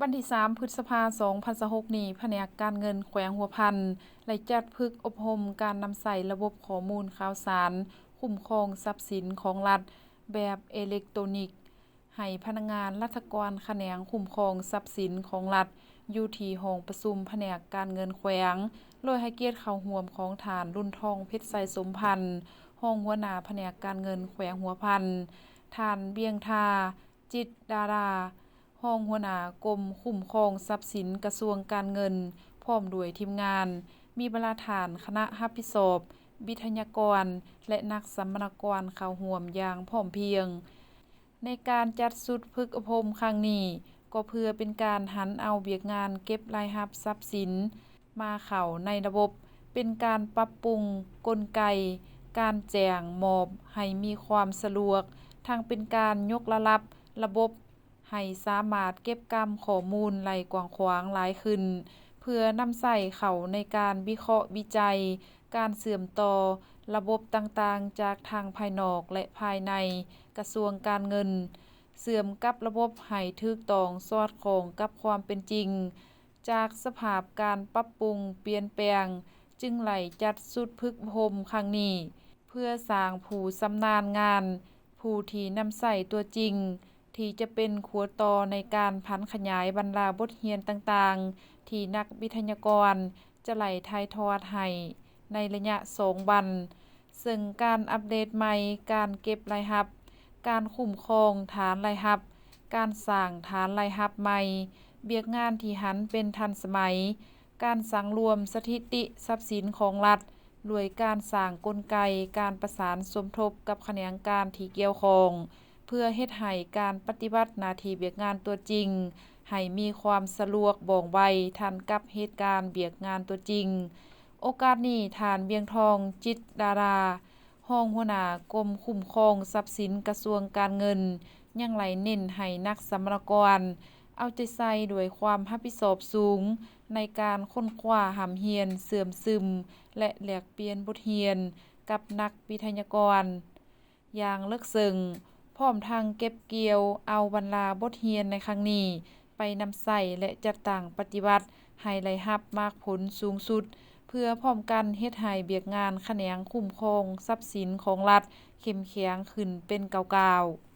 ວັນທີສາມ ພຶດສະພາ ສອງພັນຊາວຫົກນີ້, ພະແນກການເງິນແຂວງຫົວພັນ ໄດ້ຈັດຝຶກອົບຮົມການນຳໃຊ້ລະບົບຂໍ້ມູນຂ່າວສານຄຸ້ມຄອງຊັບສິນຂອງລັດແບບເອເລັກໂຕຣນິກ ໃຫ້ພະນັກງານລັດຖະກອນຂະແໜງຄຸ້ມຄອງຊັບສິນຂອງລັດ ຢູ່ທີ່ຫ້ອງປະຊຸມພະແນກການເງິນແຂວງ, ໂດຍໃຫ້ກຽດເຂົ້າຮ່ວມຂອງທ່ານ ລຸນທອງ ເພັດໄຊສົມພັນ ຮອງຫົວໜ້າພະແນກການເງິນແຂວງຫົວພັນ, ທ່ານ ວຽງທາ ຈິດດາລາ ຮອງຫົວໜ້າກົມຄຸ້ມຄອງຊັບສິນກະຊວງການເງິນ ພ້ອມດ້ວຍທີມງານ, ມີບັນດາທ່ານຄະນະຮັບຜິດຊອບ, ວິທະຍາກອນ ແລະ ນັກສຳມະນາກອນເຂົ້າຮ່ວມຢ່າງພ້ອມພຽງ. ໃນການຈັດຊຸດຝຶກອົບຮົມຄັ້ງນີ້ ກໍເພື່ອເປັນການຫັນເອົາວຽກງານເກັບລາຍຮັບຊັບສິນມາເຂົ້າໃນລະບົບ, ເປັນການປັບປຸງກົນໄກການແຈ້ງມອບໃຫ້ມີຄວາມສະດວກ, ທັງເປັນການຍົກລະດັບລະບົບ ໃຫ້ສາມາດເກັບກຳຂໍ້ມູນໄດ້ກວ້າງຂວາງຫຼາຍຂຶ້ນ, ເພື່ອນຳໃຊ້ເຂົ້າໃນການວິເຄາະວິໄຈການເຊື່ອມຕໍ່ລະບົບຕ່າງໆ ຈາກທັງພາຍນອກ ແລະ ພາຍໃນກະຊວງການເງິນ, ເຊື່ອມກັບລະບົບໃຫ້ຖືກຕ້ອງສອດຄ່ອງກັບຄວາມເປັນຈິງ ຈາກສະພາບການປັບປຸງປ່ຽນແປງ, ຈຶ່ງໄດ້ຈັດຊຸດຝຶກອົບຮົມຄັ້ງນີ້ ເພື່ອສ້າງຜູ້ຊຳນານງານ, ຜູ້ທີ່ນຳໃຊ້ຕົວຈິງ ທີ່ຈະເປັນຂົວຕໍ່ໃນການຜັນຂະຫຍາຍບັນດາບົດຮຽນຕ່າງໆ ທີ່ນັກວິທະຍາກອນຈະໄດ້ຖ່າຍທອດໃຫ້ໃນໄລຍະສອງວັນ, ເຊິ່ງການອັບເດດໃໝ່, ການເກັບລາຍຮັບ, ການຄຸ້ມຄອງຖານລາຍຮັບ, ການສ້າງຖານລາຍຮັບໃໝ່, ວຽກງານທີ່ຫັນເປັນທັນສະໄໝ, ການສັງລວມສະຖິຕິຊັບສິນຂອງລັດ ດ້ວຍການສ້າງກົນໄກການປະສານສົມທົບກັບຂະແໜງການທີ່ກ່ຽວຂ້ອງ ເພື່ອເຮັດໃຫ້ການປະຕິບັດໜ້າທີ່ວຽກງານຕົວຈິງໃຫ້ມີຄວາມສະດວກ, ວ່ອງໄວ, ທັນກັບເຫດການວຽກງານຕົວຈິງ. ໂອກາດນີ້, ທ່ານ ວຽງທອງ ຈິດດາລາ ຮອງຫົວໜ້າກົມຄຸ້ມຄອງຊັບສິນກະຊວງການເງິນ ຍັງໄດ້ເນັ້ນໃຫ້ນັກສຳມະນາກອນເອົາໃຈໃສ່ດ້ວຍຄວາມຮັບຜິດຊອບສູງ ໃນການຄົ້ນຄວ້າຮ່ຳຮຽນເຊື່ອມຊຶມ ແລະ ແລກປ່ຽນບົດຮຽນກັບນັກວິທະຍາກອນຢ່າງເລິກເຊິ່ງ, ພ້ອມທັງເກັບກ່ຽວເອົາບັນດາບົດຮຽນໃນຄັ້ງນີ້ໄປນຳໃຊ້ ແລະ ຈັດຕັ້ງປະຕິບັດໃຫ້ໄດ້ຮັບໝາກຜົນສູງສຸດ, ເພື່ອພ້ອມກັນເຮັດໃຫ້ວຽກງານຂະແໜງຄຸ້ມຄອງຊັບສິນຂອງລັດເຂັ້ມແຂງຂຶ້ນເປັນກ້າວໆ.